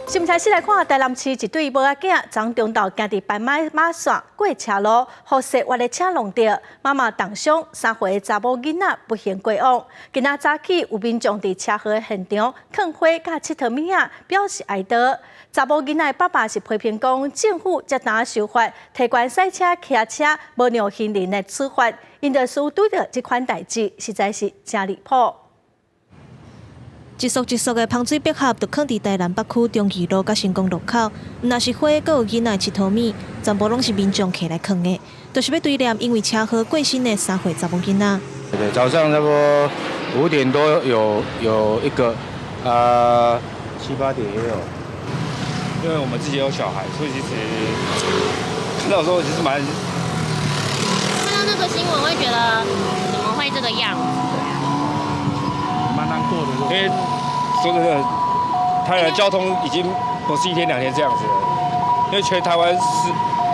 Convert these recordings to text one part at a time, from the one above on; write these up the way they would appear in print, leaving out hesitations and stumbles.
新聞開始來看，台南市一對某仔囝，昨中晝行佇斑馬馬線過車路，予踅彎的車挵著，媽媽重傷，3歲查某囡仔不幸過往。今仔早起有民眾佇車禍現場囥花佮𨑨迌物仔，表示哀悼。查某囡仔的爸爸是批評講，政府這呾修法，提懸賽車、騎車，無讓行人來處罰，𪜶著拄著這款代誌，實在是誠離譜。一束一束的芳水百合，就囥佇台南北區中義路佮成功路口，毋但是花，閣有囡仔𨑨迌物，全部攏是民眾揢來囥的，就是欲追念因為車禍過身的三歲查某囡仔。對，早上差不多5點多有一個，啊，七八點也有。因為我們自己有小孩，所以其實看到時候其實蠻看到那個新聞會覺得怎麼會這個樣子？蠻難過的。因為說真的，台南交通已經不是一天兩天這樣子了。因為全台灣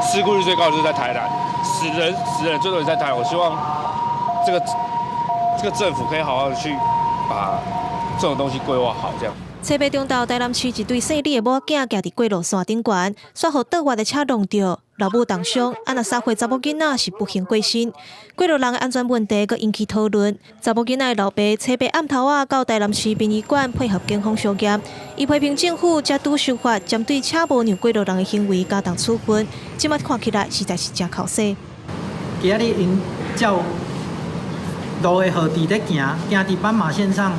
事故率最高就是在台南，死人最多也在台南。我希望這個政府可以好好的去把這種東西規劃好，這樣。初八中晝，台南市一對姓李的某仔囝行佇過路線頂懸，煞予倒彎的車挵著，老母重傷，啊若三歲查某囡仔是不幸過身。過路人的安全問題閣引起討論。查某囡仔的老爸初八暗頭仔到台南市殯儀館配合警方相驗，伊批評政府這拄修法，針對車無讓過路人的行為加重處分，這馬看起來實在是誠哭衰。今仔日𪜶照路的號誌咧行，行佇斑馬線上。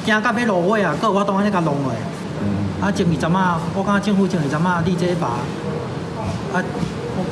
行到欲路尾啊，閣有法度按呢共挵落。啊，前二十仔，我感覺政府前二十仔你這罰，啊，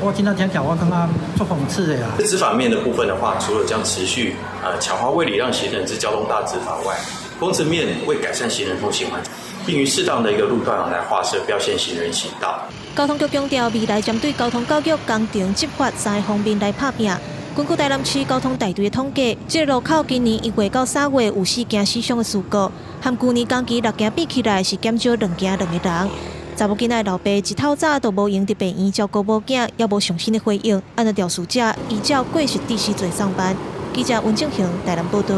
我今仔聽起來我感覺足諷刺的啦。執法面的部分的話，除了將持續強化未禮讓行人之交通大執法外，工程面為改善行人通行環境，並於適當的一個路段來劃設標線行人行道。交通局強調，未來針對交通教育、工程執法三個方面來拍拚。根據台南市交通大隊的統計，這個路口今年1月到3月有四件死傷的事故，和舊年同期六件比起來是減少兩件兩個人。查某囡仔老爸一透早都無閒佇病院照顧某囝，也無上新的回應，按呢肇事者依照過失致死罪送辦。記者溫正雄台南報道。